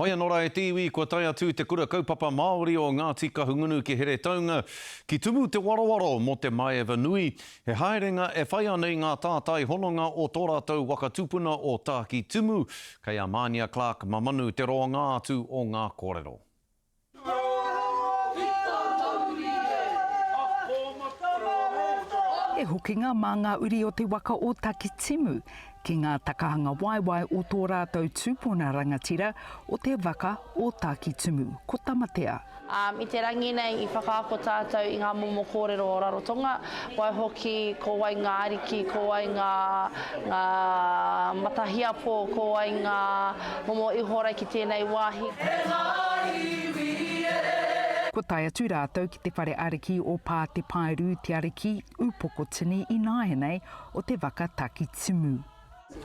Hoi anō rā e te iwi, kua tae atu te Kura Kaupapa Māori o Ngāti Kahungunu ki Heretaunga, ki Tumu Te Warowaro mō te Maeva Nui, he haerenga e whai ana i ngā tātai hononga o tō rātou waka tupuna o Tākitimu, kei a Mānia Clarke Mamanu te roanga atu o ngā kōrero. He hokinga mā ngā uri o te waka o Takitimu ki ngā takahanga waewae o tō rātou tūpuna rangatira o te waka o Takitumu, ko Tamatea. I te rangi nei i whakaako tātou i ngā momo kōrero o Rarotonga, waihoki ko wai ngā ariki, ko wai ngā, ngā matahiapo, ko wai ngā momo ihorei ki tēnei wāhi. E ngā iwi e. Kua tae atu rātou ki te whare ariki o Pā Te Paerū Te Ariki Ūpokotini ināianei o te waka Takitimu.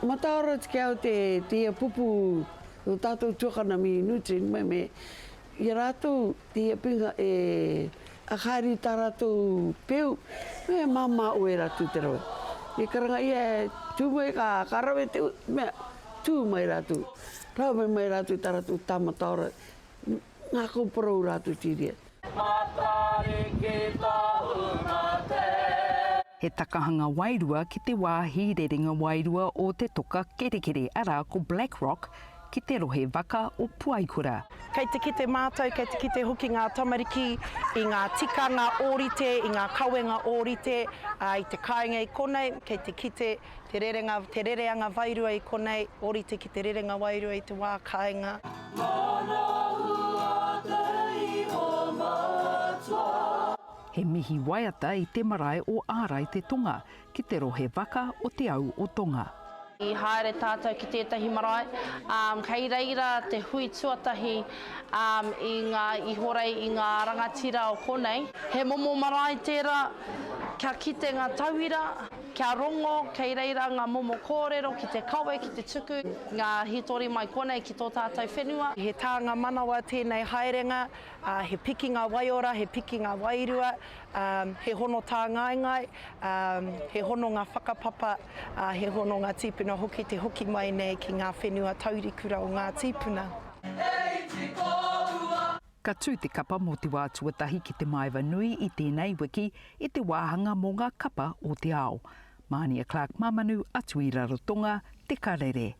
Mataora ki au te te ia pupu o tatou tuakana mi nutrient me me i a ratou te ia pinga e akaeri i ta ratou peu me mama oe ratou te rawe i karanga ia e tu mai ka ka rawe te mea tu mai ratou rawe mai ratou i ta ratou ta mataora ngakau porou ratou tiria. Matariki tohunga te. He takahanga wairua ki te wāhi rerenga wairua o Te Toka Kerekere, arā ko Black Rock, ki te rohe waka o Puaikura. Kei te kite mātou, kei te kite hoki ngā tamariki i ngā tikanga ōrite, i ngā kawenga ōrite, ā, i te kāinga i konei, kei te kite te rerenga, te rereanga wairua i konei, ōrite ki te rerenga wairua i te wā kāinga. He mihi waiata i te marae o Ārai Te Tonga ki te rohe waka o Te Au o Tonga. I haere tātou ki tētahi marae, ā, kei reira te hui tuatahi, ā, i ngā ihorei, i ngā rangatira o konei. He momo marae tērā, kia kite ngā tauira, kia rongo, kei reira ngā momo kōrero ki te kawe, ki te tuku ngā hītori mai konei ki tō tātou whenua. He tānga manawa tēnei haerenga, ā, he pikinga waiora, he pikinga wairua, ā, he hono tāngaengae, ā, he hononga whakapapa, ā, he hononga tīpuna hoki te hoki mai nei ki ngā whenua taurikura o ngā tīpuna. Ka tū te kapa mō te wā tuatahi ki Te Maeva Nui i tēnei wiki i te wāhanga mō ngā kapa o te ao. Mānia Clarke Mamanu atu i Rarotonga, Te Karere.